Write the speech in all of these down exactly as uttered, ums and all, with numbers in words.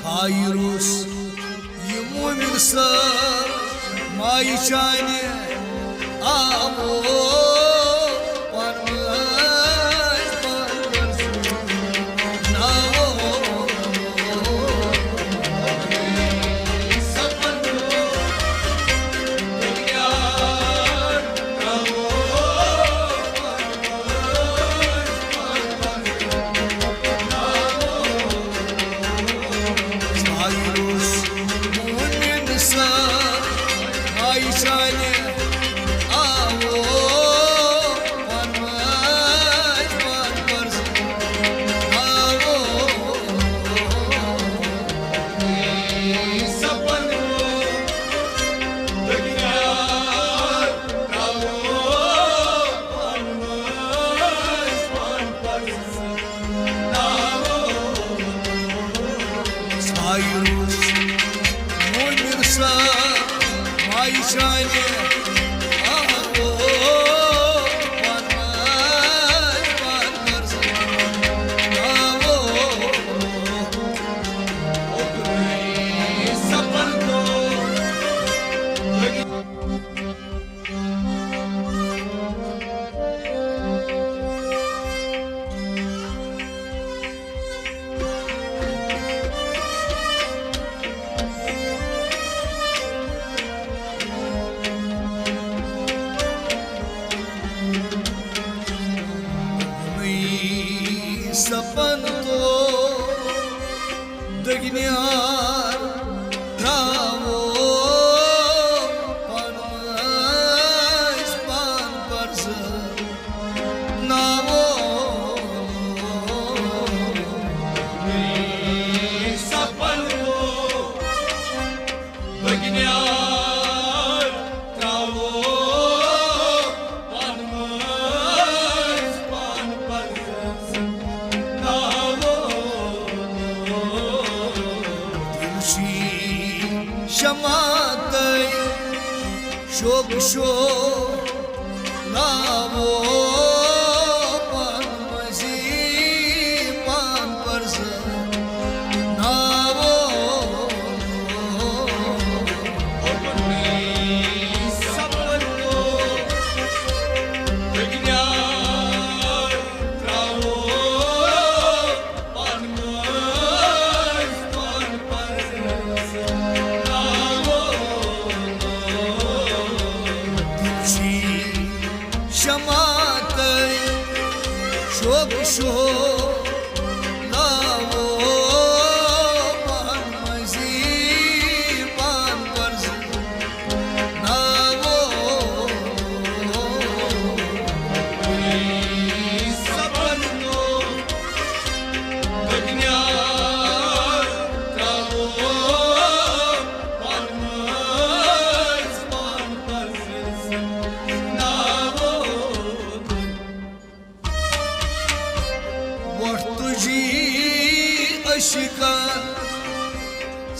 آیہِ روٚس یہِ مومِن صٲب مایہِ چانہِ آوو پنہٕ مٲنۍ پنہٕ مٲنۍ ناوو۔ آیہِ روٚس مومِن صٲب مایہِ چانہِ آوو پنہٕ مٲنۍ پنہٕ مٲنۍ آوو۔ آیہِ روٚس مومِن صٲب مایہِ چانہِ آوو پنہٕ مٲنۍ پنہٕ مٲنۍ آوو۔ سپن تو دگنیار تراوو پانس پان پرزٕ ناوو۔ سپن تو دگنیار تراوو پانس پان پرزٕ ناوو۔ دِل چھُے شمع تہٕ شوق شوق ناوو پان مٔنٛزی پان پرزٕ ناوو۔ شمع تہٕ شوق شوق لاوو پان مٔنٛزی پان پرزٕ ناوو۔ سپن تو دگنیار تراوو پان مٔنٛزی پان پرزٕ ناوو۔ وۄٹھ تُجی عشقن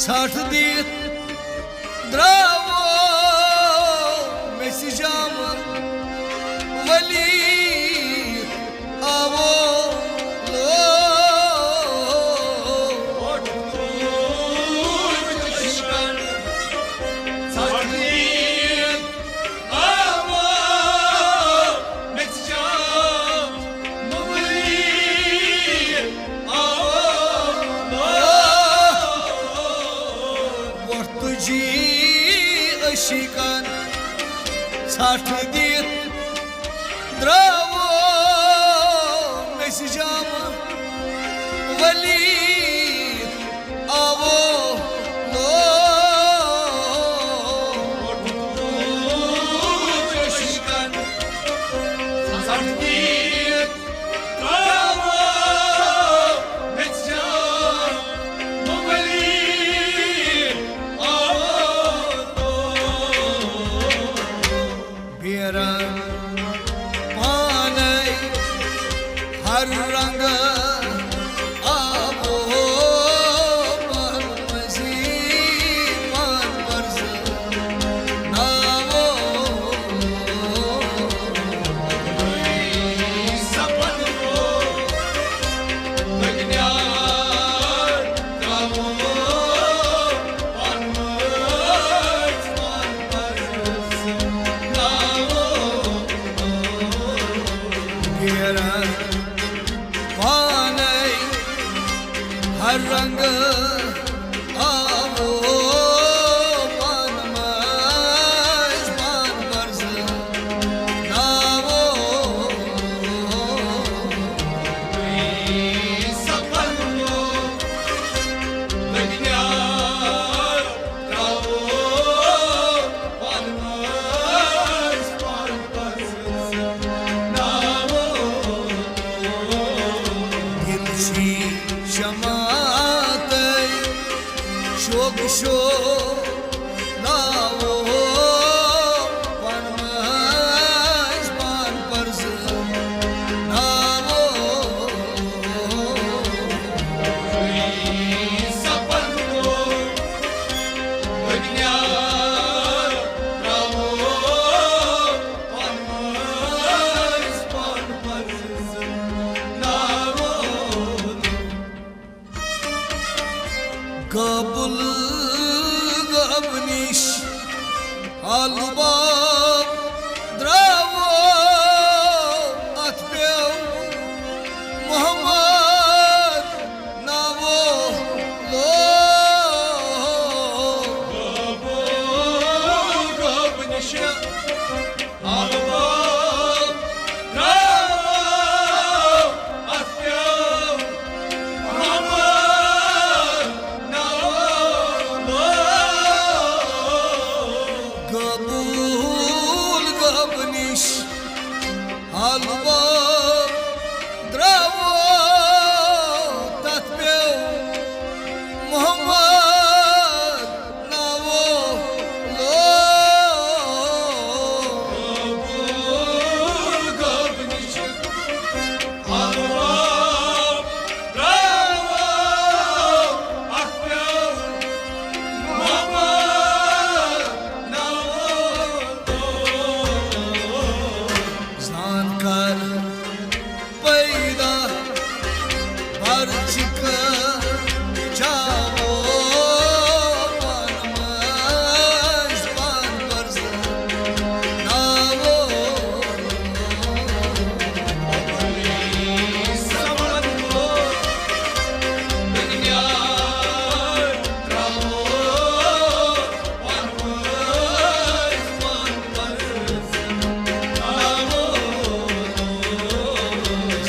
ژھٹھ دِتھ درٛاوو مےٚ سہِ جامہٕ ؤلِتھ آوو لوگ۔ وۄٹھ تُج عشقن ژھٹھ دِتھ آوو مےٚ سہِ جامہٕ ؤلِتھ آوو لوگ۔ وۄٹھ تُجی عشقن ژھٹھ دِتھ درٛاوو مےٚ سہِ جامہٕ ؤلِتھ آوو لوگ۔ عشقن ژھٹھ دِتھ تراوو مےٚ سہِ جامہٕ ؤلِتھ آوو لوگ۔ بیرن پانے ہر رنگ آبو رنگ آوو پان ماز پان برز ناوو۔ سفر دنیا تراوو پان ماز پان برز ناوو۔ دل چھی شماتَے شوق شو لاوو پان ماز پان پرز ناوو۔ سفر دنیا تراوو پان ماز پان پرز ناوو۔ قابل غم نِش الباب دراوو، اتھ پیو محمد ناوو لو۔ قابل غم نِش الباب تراوو، اتھ پیو محمد ناوو لو۔ قبول غم نِش الباب دراوو، تتھ پیو محمد ناوو لو۔ قبول غم نِش الباب تراوو، اتھ پیو محمد ناوو لو۔ زان کر پیدا پرچک چاوو پان ماز پان برز ناوو۔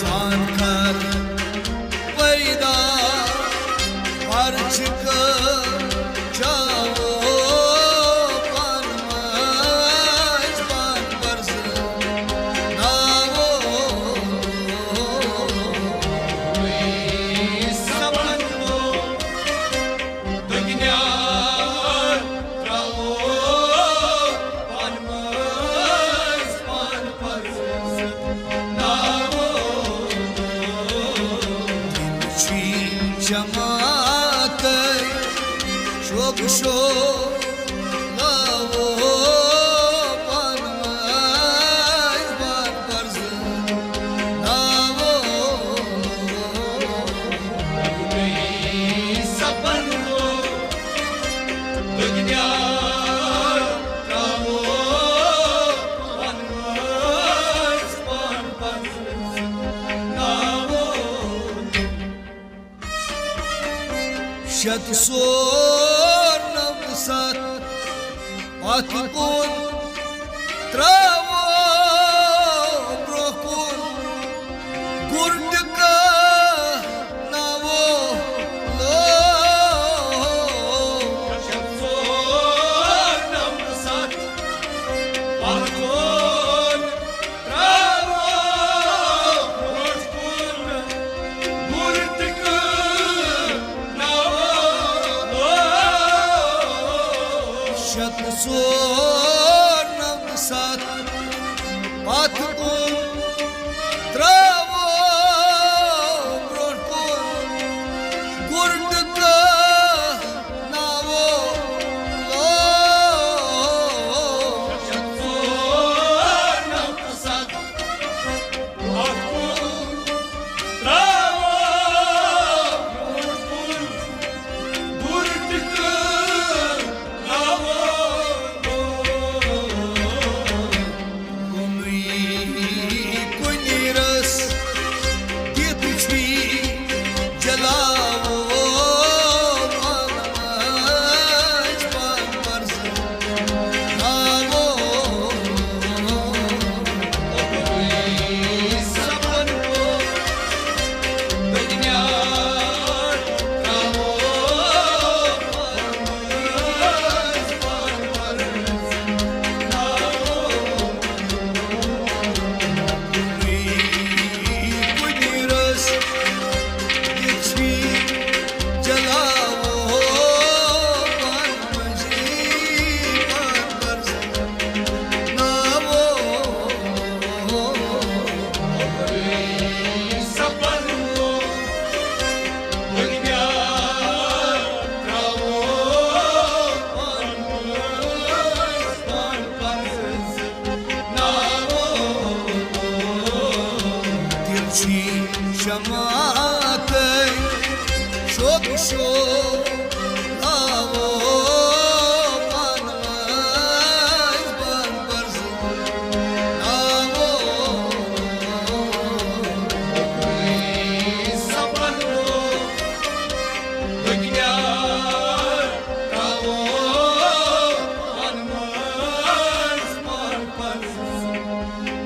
زان کر پیدا پرچک چاوو پان ماز پان برز ناوو۔ سفر دنیا تراوو پان ماز پان پرز ناوو۔ چھی جماعت شوق شو لاوو پان ماز پان برز ناوو۔ سفر دنیا تراوو پان ماز پان پرز ناوو۔ شت سور نو ستھ پتھ کُن تراوو برونٛہہ کُن گُرڈ کہناوو لو۔ شت سور نو ستھ پتھ کُن تراوو برونٛہہ کُن گُرڈ کہناوو لو۔ شت سور نو ستھ پتھ کُن تراوو برونٛہہ کُن گُرڈ کہناوو لو۔ شت سور نو ستھ پتھ کُن تراوو برونٛہہ کُن گُرڈ کہناوو لو۔ لاوو پانہٕ ؤنۍ پرزٕ، لاوو سپن دُنیا، ترٛاوو پانہٕ ؤنۍ پرزٕ،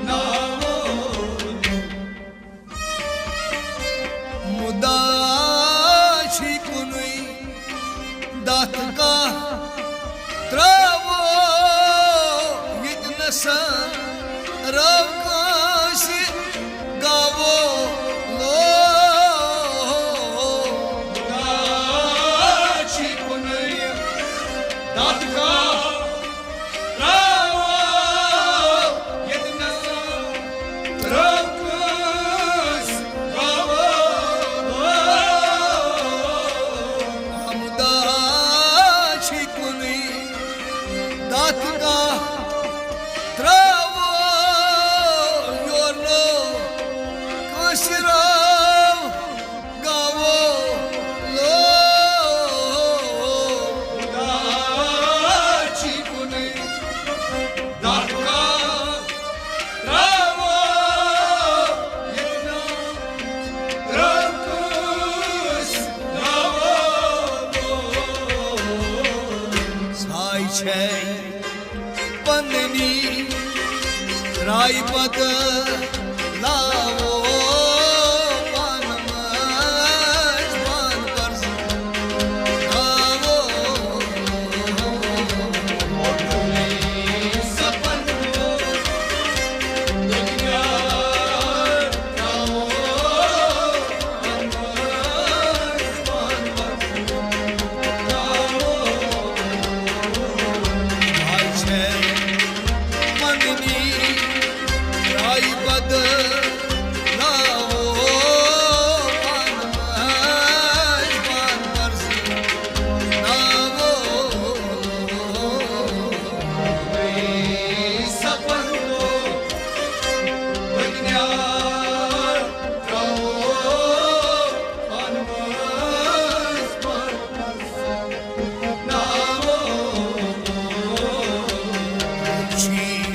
لاوو مُدا چھُے کُنُے، دَتھ کاہ ترٛاوو ییٚتہِ نَسَن، رَو کٲنٛسہِ گاوو لو۔ مُدا چھُے کُنُے، دَتھ کاہ ترٛاوو ییٚتہِ نَسَن، رَو کٲنٛسہِ گاوو لو۔ مُدا چھُے کُنُے، دَتھ کاہ ترٛاوو یورٕ نو کٲنٛسہِ، رَو گاوو لو۔ مُدا چھُے کُنُے، دَتھ کاہ ترٛاوو ییٚتہِ نَسَن، رَو کٲنٛسہِ گاوو لو۔ ساے چھے پننی راے بدل لاوو پانہٕ ؤنۍ پرزٕ، لاوو سپن دُنیا، ترٛاوو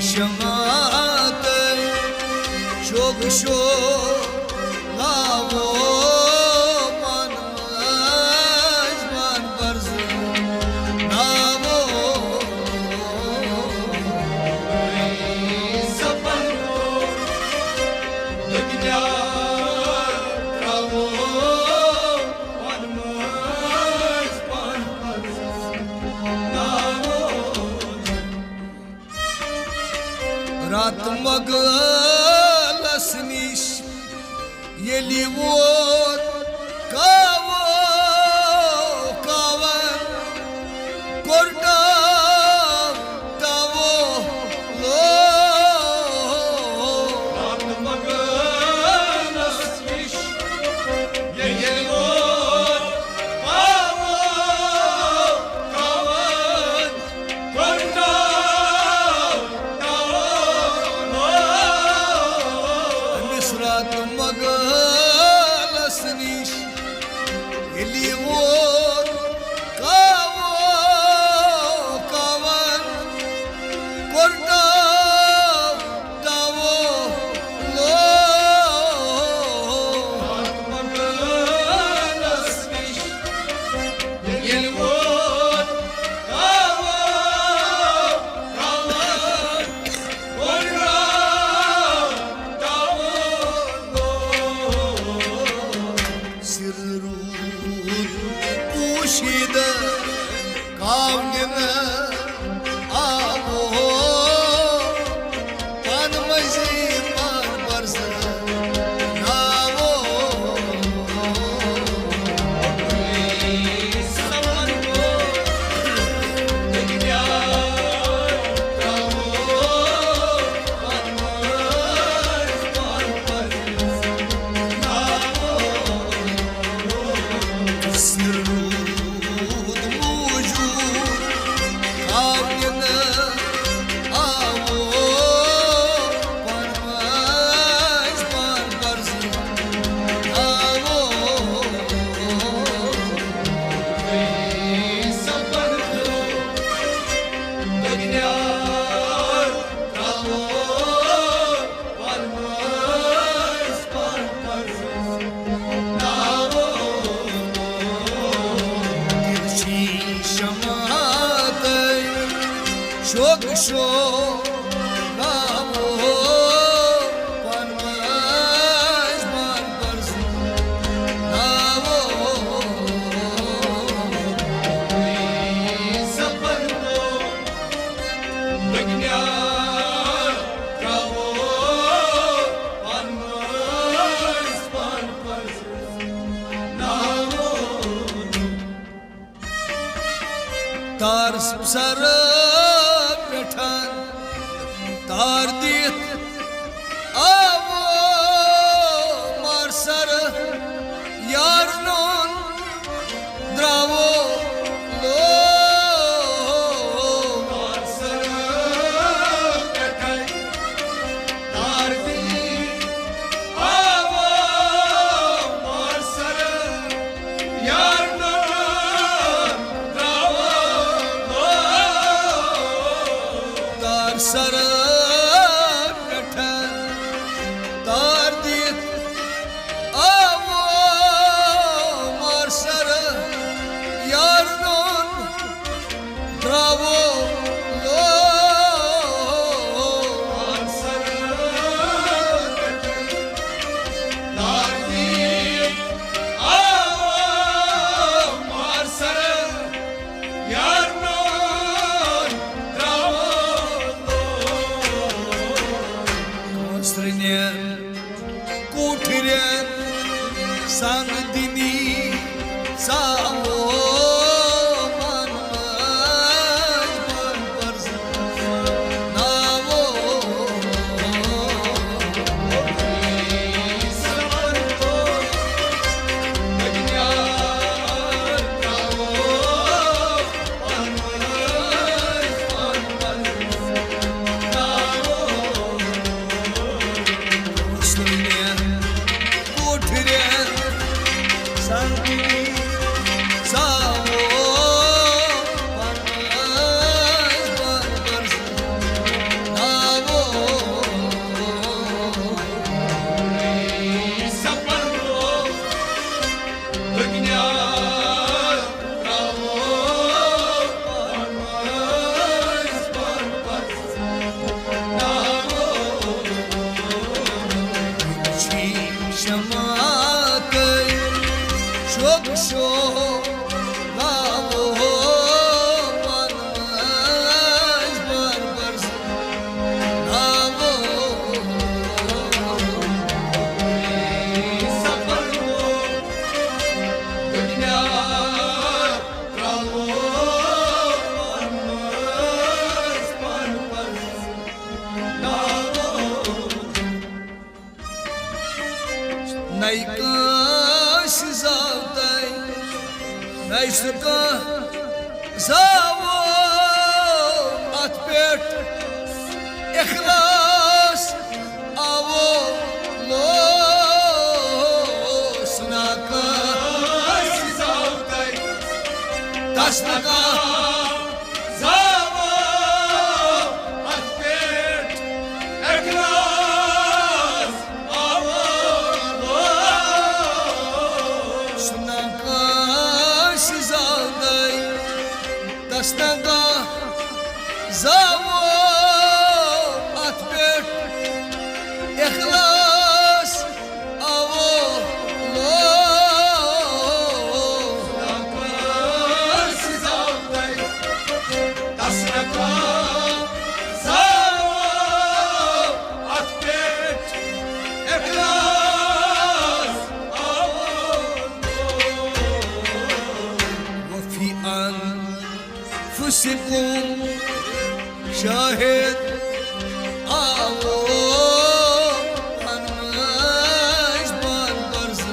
شمع تہٕ شوق شوق لاوو پانہٕ ؤنۍ پرزٕ، لاوو سپن دُنیا، ترٛاوو پانہٕ ؤنۍ پرزٕ، لاوو۔ راتہٕ مۄغلس نِش ییٚلہِ ووت کاوو کاوَن، کوٚر ٹاو ٹاوو لو۔ راتہٕ مۄغلس نِش ییٚلہِ ووت کاوو کاوَن، أمِس راتہٕ مۄغلس نِش ییٚلہِ ووت کاوو کاوَن، کوٚر ٹاو ٹاوو لو۔ ییٚلہِ ووت کاوو کاوَن، سِر روٗد پوٗشیٖدٕ، کاونہِ نہٕ آوو۔ پانہٕ مٔنٛزی پانہٕ پرزٕ ناوو۔ شوق شوق ناوو پن ماج پن پرزٕ ناوو۔ سفر کو دنیا تراوو پن ماج پن پرزٕ ناوو۔ تار سر پٮ۪ٹھ تار دِتھ آو مار سر یار نوٚن درٛاوو لوٚن۔ تار سر پٮ۪ٹھ تار دِتھ آو مار سر یار نوٚن درٛاوو لوٚن۔ تار سر پٮ۪ٹھ تار دِتھ آو مار سر یار نوٚن درٛاوو لوٚن۔ کٲنٛسہِ رٔنِتھ کوٹھرٮ۪ن سنگ دِنی ژاوو من ماج من پرزٕ ناوو۔ شمع کئی شوق شوق لاوو پن ماج پن پرزٕ لاوو۔ سفر دنیا تراوو پن ماج پن پرزٕ ناوو۔ نَے کٲنٛسہِ زاو تَے، نَے سُہ کانٛہہ زاوو اَتھ پٮ۪ٹھ اخلاص آوو لوٚن۔ سُہ نہ کٲنٛسہِ زاو تَے، تَس نہ کانٛہہ زاوو اَتھ پٮ۪ٹھ اخلاص آوو لوٚن۔ سُہ نہ کٲنٛسہِ زاو تَے، تَس نہ کانٛہہ زاوو اَتھ پٮ۪ٹھ اخلاص آوو لوٚن۔ وفی انفسکم شاہد آوو پن ماج پن پرزٕ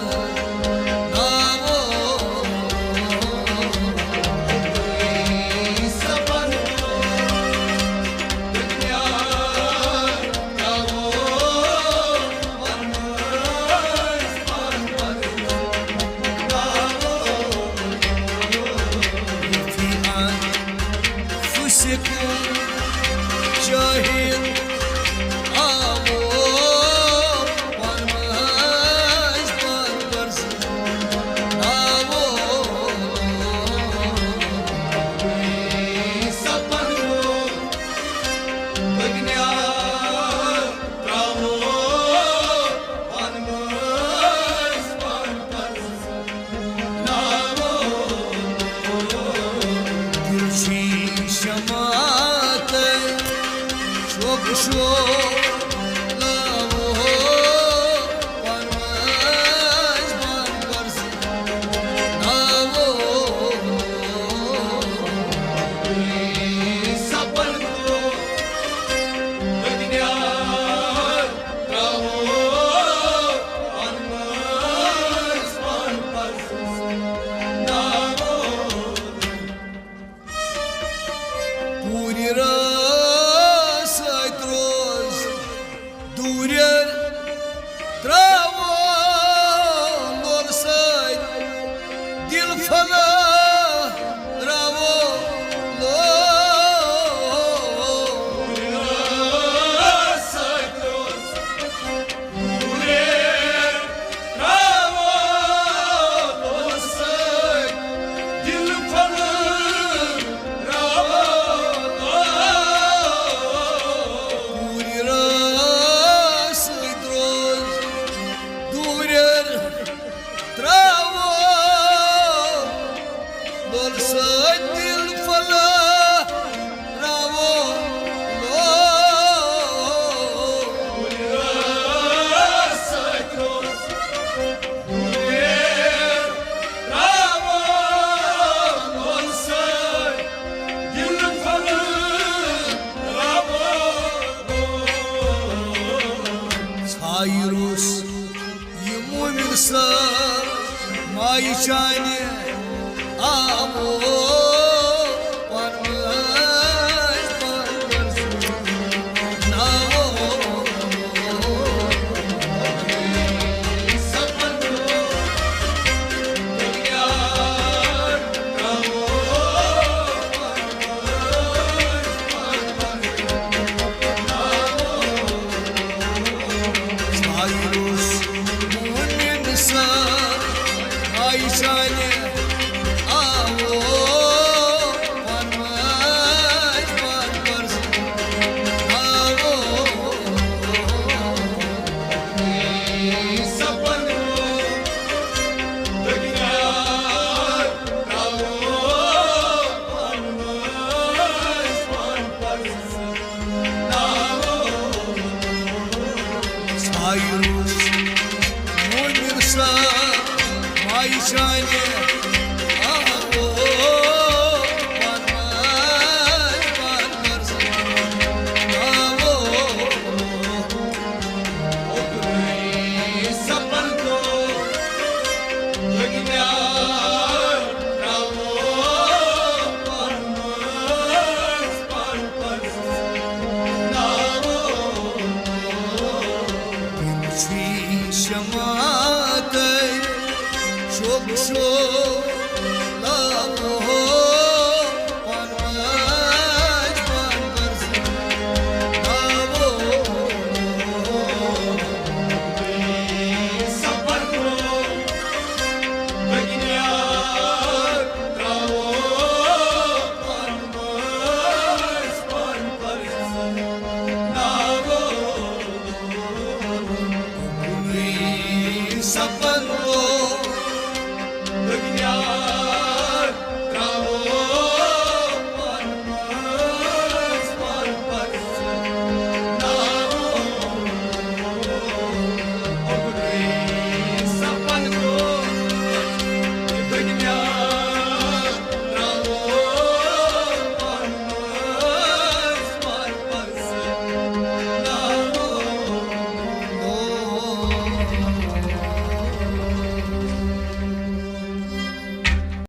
ناوو۔ سفر دنیا تراوو پن ماج پن پرزٕ ناوو۔ فی انفسکم شاہد آوو پن ماج پن پرزٕ آوو۔ سفر شو لاوو پرواز بان پرس ناوو سپن کو دنیا تراوو پرواز بان پرس ناوو پوٗرِ رٲژ سۭتۍ روز دوٗرٮ۪ر ترٛاوو لول سۭتۍ دِل فنا ترٛاوو لول۔ پوٗرِ رٲژ سۭتۍ روز دوٗرٮ۪ر ترٛاوو لول سۭتۍ دِل فنا ترٛاوو لول۔ ژھایہِ روٚس یہِ مومِن سر مایہِ چاے